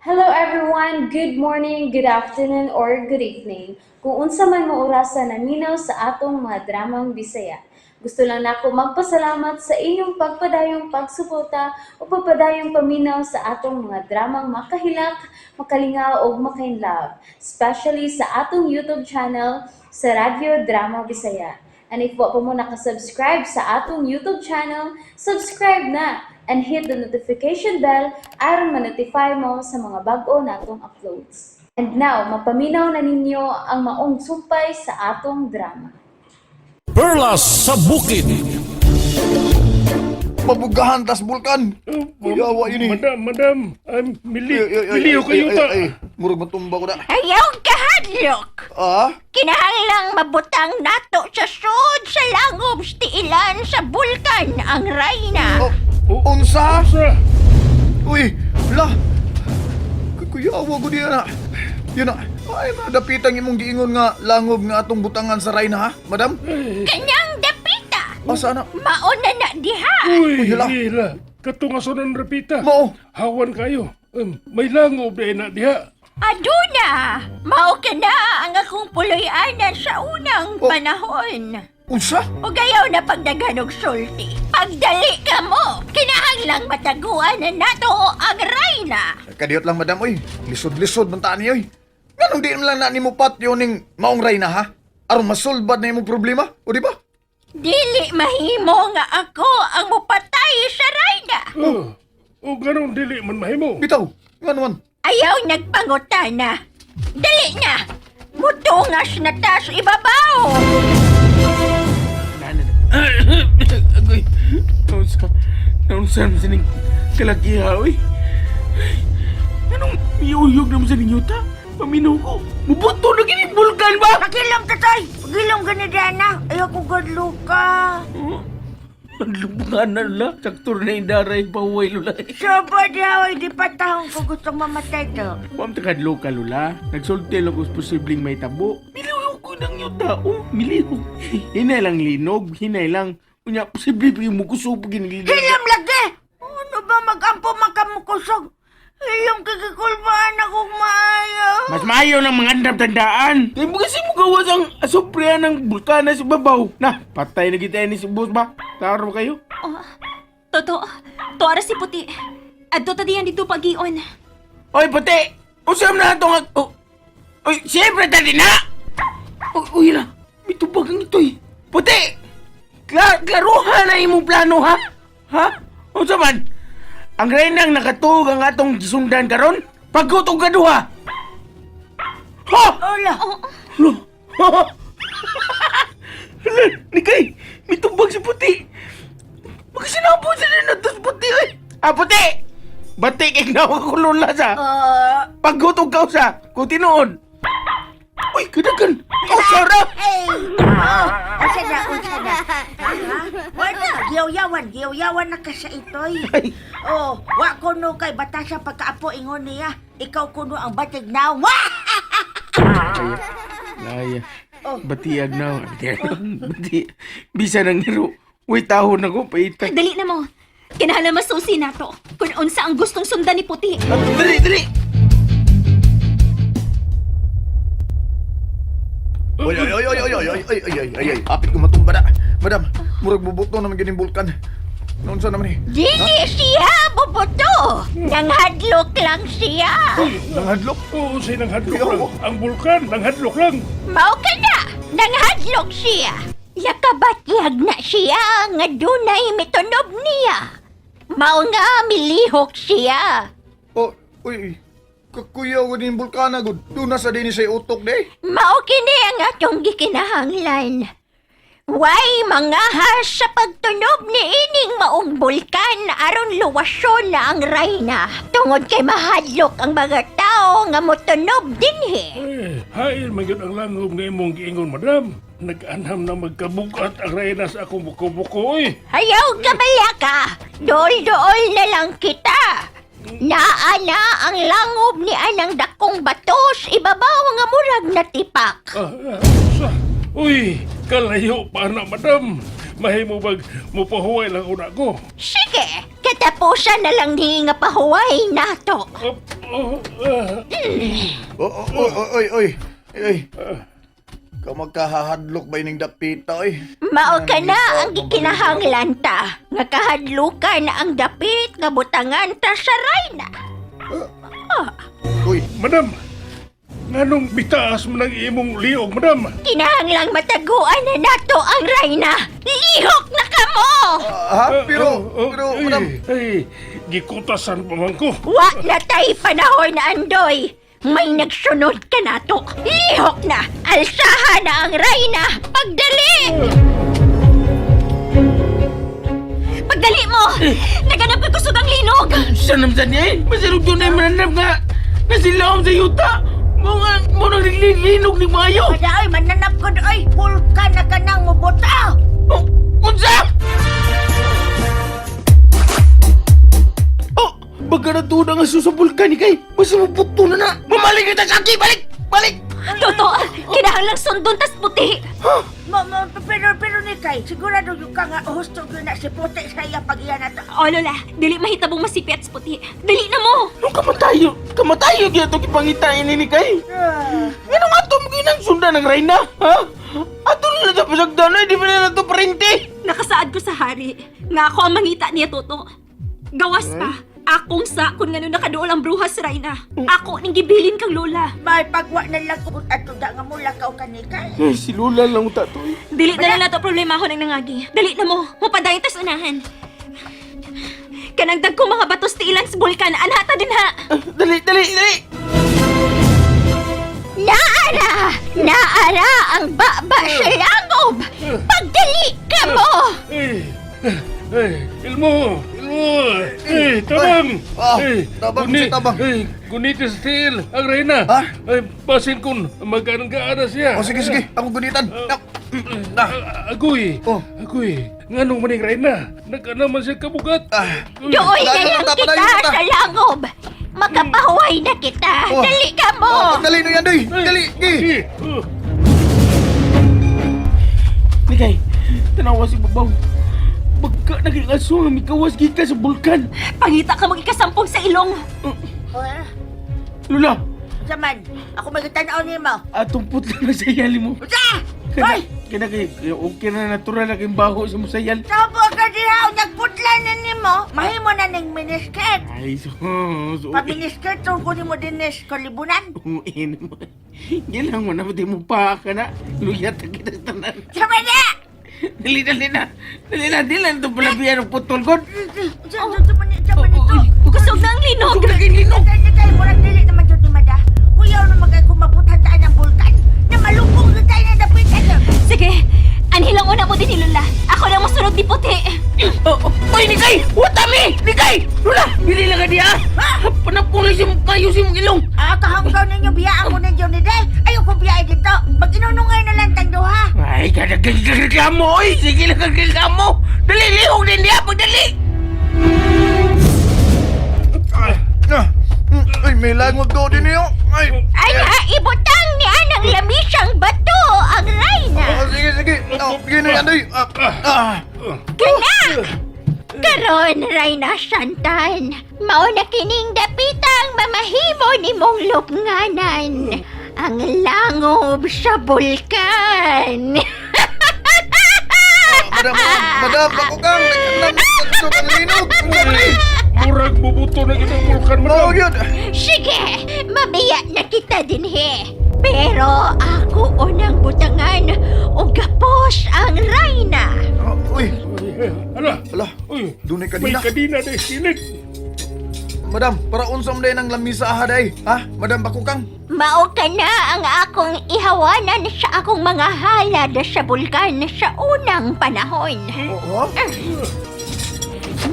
Hello everyone! Good morning, good afternoon, or good evening. Kung unsa man mo orasa naminaw sa atong mga dramang Bisaya. Gusto lang nako magpasalamat sa inyong pagpadayong pagsuporta o pagpadayong paminaw sa atong mga dramang makahilak, makalingaw ug makainlove, especially sa atong YouTube channel sa Radyo Drama Bisaya. And if wa pa mo nakasubscribe sa atong YouTube channel, subscribe na and hit the notification bell aron ma-notify mo sa mga bag-o natong uploads. And now, mapaminaw na ninyo ang maong sumpay sa atong drama. Perlas sa Bukid. Pabugahan tas bulkan. Kuyawa yun eh. Madam, madam, I'm mili, Ay, ay, ay, miliw ay, kayo ay, ta. ay, ay. Murag matumba ko na. Ayaw kahadlok! Ah? Kinahanglang mabutang nato sa sud sa langob tiilan sa bulkan ang Rayna. Oh, unsa? Unsa? Uy, la. Kuyawa ko diyan na. Yun na. Ay, madapitan imong giingon nga langob nga atong butangan sa Rayna ha, madam? Kanyang dapita. Asa na? Mauna na diha. Uy, Uy, hala. hila. Katunga sunan repita. Mao. Hawan kayo. May langob na diha. Aduna, mao ka na ang akong puloy-anan sa unang Oh. panahon. Unsa? O gayaw na pagdaghan og sulti. Pagdali ka mo, kinahanglang mataguan na nato ang Rayna. Kadiyot lang, madam. Uy, lisod-lisod man taan niyo, uy. Nganong di man lang na nimo patyo ning maong Rayna ha? Aron masulbad na imong problema, o di ba? Dili mahimo nga ako ang mupatay sa Rayna. Oh, o ganun dili man mahimo. Bitaw, ngano man? Ayaw nagpangutana. Dali na! Mutungas na ta sa ibabaw! Agoy, naunsa, naunsa naman sa ning kalakiha, oy. Anong miyuyog naman sa ninyo ta? Paminaw ko. Mubuto na gini bulkan ba? Pagilom, tatay! Pagilom ka na, Diana. Ayaw ko gadlo ka. Ang lubungan na lula. Saktor na indaray pahuway lula. Sobo daw, hindi pa taong ko gustong mamatay to. Huwag takadlo ka lula. Nagsulti lang kung posibleng may tabo. Milihog ko ng iyo tao. Milihog. Hinay lang linog. Hinay lang. Unya, posible pa yung mukusog pag ginilinog. Hilom lagi! Ano ba magampo makamukusog? Hilom kakikulbaan akong maayo. Mas maayo ng mga andam tandaan. Kaya mo kasi mo gawas ang asupre ng bulkana sa babaw. Na, patay na kita ni si boss ba? Taro kayo? Oh, Toto, tuara si Puti. Adto ta diyan dito pagion. Oy, puti! Usam na itong... Oh. Oy, siyempre tadi na! Uy, uy na. May tubag ang ito eh. Puti! Klaruhan na imong plano, ha? Ha? Unsa man? Ang renang nakatuog ang atong gisundan karon? Pagkutog ka duha! Ha! Ola, Hala! Hala! Nikay! May tubag si Puti! Magkasinabot sa rin na puti eh! Ah, Puti! Batik ikaw ako lula sa! Pagkutog ka sa! Kung tinuod! Uy, kadagan! Oh, Sara! ay! Oh, unsa na, unsa na. Ha? Wala, giyaw-yawan, giyaw-yawan na ka sa itoy. Ay. Oh, wa kuno kay bata sa pagkaapo ingon niya. Ikaw kuno ang batig na. Wah! Laya. Laya. Oh. Batiag na. Batiag. Bati. Bisa nang hero. Uy, tahon ako. Paita. Dali na mo. Kinahanglan masusi nato kung unsa ang gustong sundan ni Puti. Dali, dali! Oy, oy, oy, oy, oy, oy, oy, oy, oy, oy, oy, oy. Apit ko matumba na. Madam, murag bubuto naman gining bulkan. Naunsa naman eh? Dili siya bubuto! Nanghadlok lang siya! Nanghadlok. Oo, say nanghadlok Kuya, lang. oh. Ang bulkan, nanghadlok lang. Mao ka na! Nanghadlok siya! Yakabatyag na siya nga dunay mitunob niya. Mao nga milihok siya. Oh, uy, kakuya ko din bulkana gud. Doon na sa din sa utok de. Mao kini ang atong gikinahanglan. Way mangahas sa pagtunob ni ining maong bulkan aron luwasyon na ang rayna. Tungod kay mahadlok ang mga tao nga motunob dinhi. Eh, hain man gyud ang langob nga imong giingon, madam. Nag-anham na magkabugat ang reyna sa akong buko-buko, oy. Ayaw ka balaka! Dool-dool na lang kita! Naa na ang langob ni anang dakong batos ibabaw nga murag na tipak. Ah, ah, usa. Uy, kalayo pa na, madam. Mahimo bag mupahuway lang una ko. Sige, Katapusan na lang ni nga pahuway nato. Oh, oh, ah. Oh, oh, oy, oy, oy, oy. Ay. Ka magkahahadlok ba ining dapita oy? Mao ka na ang gikinahanglan ta nga kahadlukan ang dapit nga butangan ta sa Rayna. Uy, Madam, nganong bitaas man ang imong liog, madam? Kinahanglang mataguan na nato ang Rayna. Lihok na kamo! ha? Pero, Oh, oh, pero, ay, madam. Ay, gikutasan pa man ko. Wa na tay panahon na andoy. May nagsunod ka nato. Lihok na! Alsahan na ang Rayna! Pagdali! Pagdali mo! Naganap ka kusog ang linog! Siya naman sa niya eh. Masarap doon ay mananap nga. Nga sila sa yuta. Mga, mo nang linog ni Mayo. Kada oy, mananap ko oy, bulkan na kanang mubuta. Oh, unsa? Oh, baga na to na nga sa bulkan ni kay. Basta mabuto na na. Mamalik kita sa akin! Balik! Balik! Toto, kinahanglang sundon tas puti! Mo, mo, pero, pero ni kay, sigurado yung ka nga husto gyud na si Puti sa iya pag iya na to. O Lola, dili mahitabong masipyat sa puti. Dali na mo! Nung kamatayo, kamatayo gyud to gipangitain ni kay. Ah. Ngano nga to ginang sundan ng reyna, ha? Ato na lang sa pasagdan, di ba na to parente? Nakasaad ko sa hari nga ako ang mangita niya, Toto. Gawas pa, akong sa kung ngano nakaduol ang bruha sa Rayna. Ako ning gibilin kang Lola. May pagwa na lang kung ato da nga mula ka o kanikay. Eh, si Lola lang ta to. eh. Dili na lang nato problema ako ng nangagi. Dali na mo, mupadayon tas unahan. Kanang dagko mga batos tiilan sa bulkan, anhata din ha. Ah, Dali, dali, dali! Naara! Naara ang baba sa langob! Pagdali ka mo! Ay, ay, Ilmo, Ilmo, ay, tabang! Ah, Ay, tabang, si tabang. Ay, guniti sa tiil, ang reyna. Ha? Ay, basin kun, magaan-gaana siya. Oh, sige, sige. Ako gunitan. Ah, ah. Agoy, Oh. agoy, nganong maning reyna? Nagkanaman siya kabugat. Ah. Uy, Doon na Padayon lang ta, kita padayon ta. sa langob! Makapahuway na kita! Oh. Dali ka mo! Oh, pagdali na yan, doy. ay, Dali, gi. ay, oh. Nikay, tanawa si Babaw. Bagka na kay aso nga mikawas gikan sa bulkan. Pangita ka mag-ikasampung sa ilong. Oh, Lola, Zaman, ako magtanaw nimo. atong putla na sa iyali mo. Unsa? Kana, Hoy! kana kay okay na natural na kayong baho sa musayal. Tabo ka diha, nagputla na nimo. Mahimo na ning miniskirt. Ay, so, so, Pa miniskirt tong kunin mo dinis kalibunan. Uin mo. Yan lang mo na, pati mo pa ka na. Luyat na kita sa tanan. Sama na! Dali, dali na. Dali na, dali na. Ito pala biyan ang putol ko. Unsa unsa man ni unsa man ito? Kusog na ang linog. Kusog na kay linog. Kay kay murag dili naman jud ni Mada. Kuyaw na magay kumabutan ta ng bulkan. Na malupong na tayo na dapitan. Sige, anhilang una mo din ni Lola. Ako na mosunod ni puti. Oh, oh, Oy, Nikay! Watami! Nikay! Lula! Dili lang ka diya! Panapong lang siyang kayo siyang ilong. Ah, kahanggaw ninyo biyaan ko ninyo ni Day. Ayaw ko biyahe dito. Mag-inunungay na lang tang duha. Ay, kadagkagreklamo, oy! Sige lang kagreklamo! Dali, lihok din niya! Pagdali! Ah. Ay, may langob do din niyo. Ay. Ay, ha, ibutang ni anang lamisang bato ang Rayna! Oh, sige, sige. Oh, sige na yan, doy. Ah, ah. Kana! Karon, Rayna Santan, mao na kining dapitang mamahimo nimong lupnganan. Ang langob sa bulkan. Madam, madam, ako kang. Nagkanam, ang linog. Ay, Murag bubuto na kita ang bulkan, madam. Mao yun. Sige, mabiya na kita dinhi. Pero ako unang butangan o gapos ang Rayna. Oh, Uy, Ay, Ala, ala. uy, Dunay may kadina. kadina na silid. Madam, para unsam day ng lamisa ha day. Ha? Madam Bakukang? Mao ka na ang akong ihawanan sa akong mga halad sa bulkan sa unang panahon. Oo.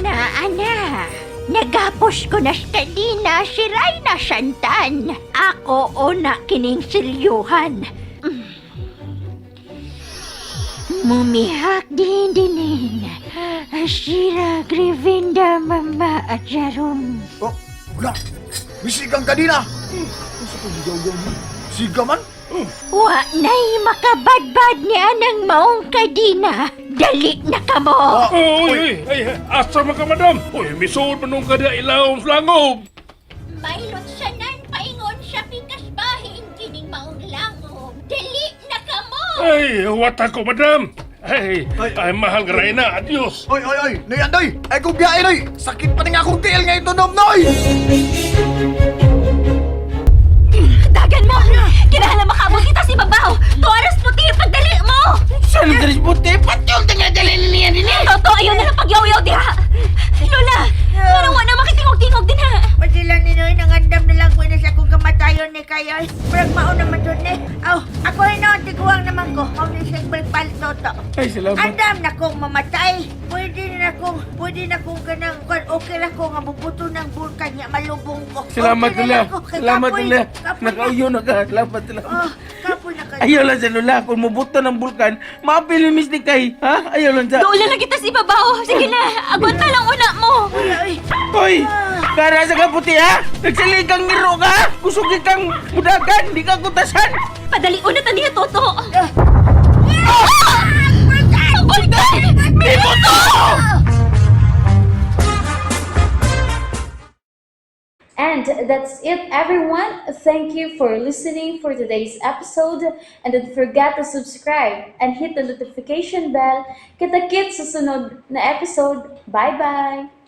Na, ana. Nagapos ko na sa kadina si Rayna Santan. Ako una kining silyuhan. Mumihak din dinin. Asira Grivinda Mama at Jarum. Oh, wala. Misigang kadina. Unsa to gigaw-gaw ni? Siga man? Wa na'y makabadbad niya ng maong kadina. Dali na kamo. Uy, uy, ay, asa man ka, madam? Uy, misuod man nung kada ilawom sa langob. Mailot sanan paingon sa pikas bahin kining maong langob. Dali na kamo. Ay, huwat ako, madam. Ay, ay, mahal nga Reyna. Adios. Oy, oy, oy! Noy, andoy! Ay, kung biyahe, noy! Sakit pa rin akong tiil nga itunob, noy! Dagan mo! Kinahanglan makaabot kita si Babaw! Tuwaras puti, pagdali mo! Saan ang dalis puti? Patyong tingadali niya din eh! Toto, ayaw na lang pagyaw-yaw diha! Lola, parang wala makitingog-tingog din ha! Pati lang ni Noy, nangandam na lang ko na sa akong kamatayon ni kayo. Murag mao naman doon ni. Aw, ako hinoon, tiguang naman ko. Mao ni siyang balik toto. Ay, salamat. Andam na kong mamatay. Pwede na kong kanang, kan, okay lang ko nga bubuto ng bulkan niya, malubong ko. Salamat, Okay na Lola. lang ko, kay Salamat, kapoy. Lola. Kapoy na. Nakauyo na ka. Salamat, salamat. Oh, kapoy na kayo. Ayaw lang sa Lola. Kung mubuto ng bulkan, maapil ni Miss Nikay. Ha? Ayaw lang sa... Doon lang kita si Babaw! Sige na, agwanta lang una mo! Ay, Hoy! Kara sa kaputi ha? Nagsalig kang ngiro ka? Kusugi kang mudagan? Di ka kutasan? Padali una ta niya, Toto! Ah! Ang bulkan! Bibuto! And that's it, everyone. Thank you for listening for today's episode. And don't forget to subscribe and hit the notification bell. Kita-kits sa sunod na episode. Bye-bye!